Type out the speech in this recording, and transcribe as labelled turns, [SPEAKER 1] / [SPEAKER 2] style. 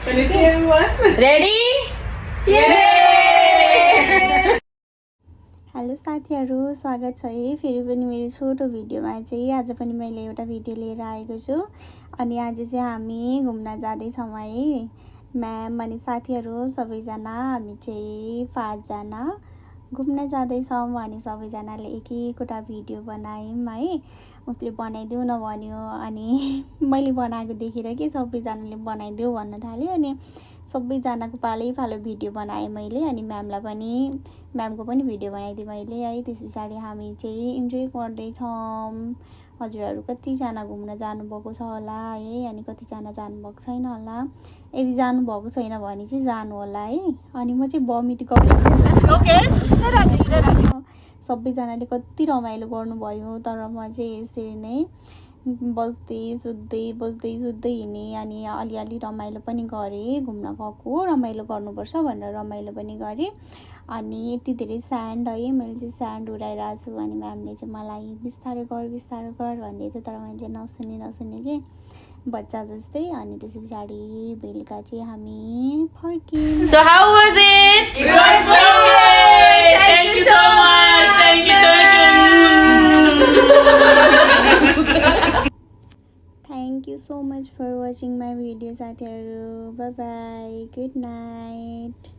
[SPEAKER 1] Can you see everyone?
[SPEAKER 2] Ready?
[SPEAKER 1] Yay!
[SPEAKER 3] Hello साथीहरू, स्वागत छ है फेरि पनि मेरो छोटो भिडियोमा चाहिँ। आज पनि मैले एउटा भिडियो लिएर आएको छु अनि आज चाहिँ हामी घुम्न जाँदैछौँ है। म्याम अनि साथीहरू सबैजना हामी चाहिँ 5 जना घुम्न जाँदैछौँ अनि सबैजनाले एक एकवटा भिडियो बनायौँ है। उसले बनाइदेऊ न भन्यो अनि मैले बनाएको देखेर के सबैजनाले बनाइदेऊ भन्न थाल्यो अनि सबैजनाको पालै भिडियो बनाएँ मैले अनि म्यामको पनि भिडियो बनाइदिएँ मैले है। त्यस पछाडि हामी चाहिँ इन्जोय गर्दैछौँ। हजुरहरू कतिजना घुम्न जानुभएको छ होला है अनि कतिजना जानुभएको छैन होला। यदि जानुभएको छैन भने चाहिँ जानु होला है। अनि म चाहिँ भमिट सबैजनाले कति रमाइलो गर्नुभयो तर म चाहिँ यसरी नै बस्दै सुत्दै हिँडेँ अनि अलिअलि रमाइलो पनि गरेँ। घुम्न गएको रमाइलो गर्नुपर्छ भनेर रमाइलो पनि गरेँ अनि यति धेरै स्यान्ड है मैले चाहिँ स्यान्ड उडाइरहेको छु अनि म्यामले चाहिँ मलाई बिस्तारो गर भन्दै थियो तर मैले नसुने के बच्चा जस्तै। अनि त्यस पछाडि बेलुका चाहिँ हामी फर्क्यौँ।
[SPEAKER 2] So how was it?
[SPEAKER 1] It was great! Thank you so much! Thank you.
[SPEAKER 3] Thank you so much for watching my video साथीहरू. Bye bye. Good night.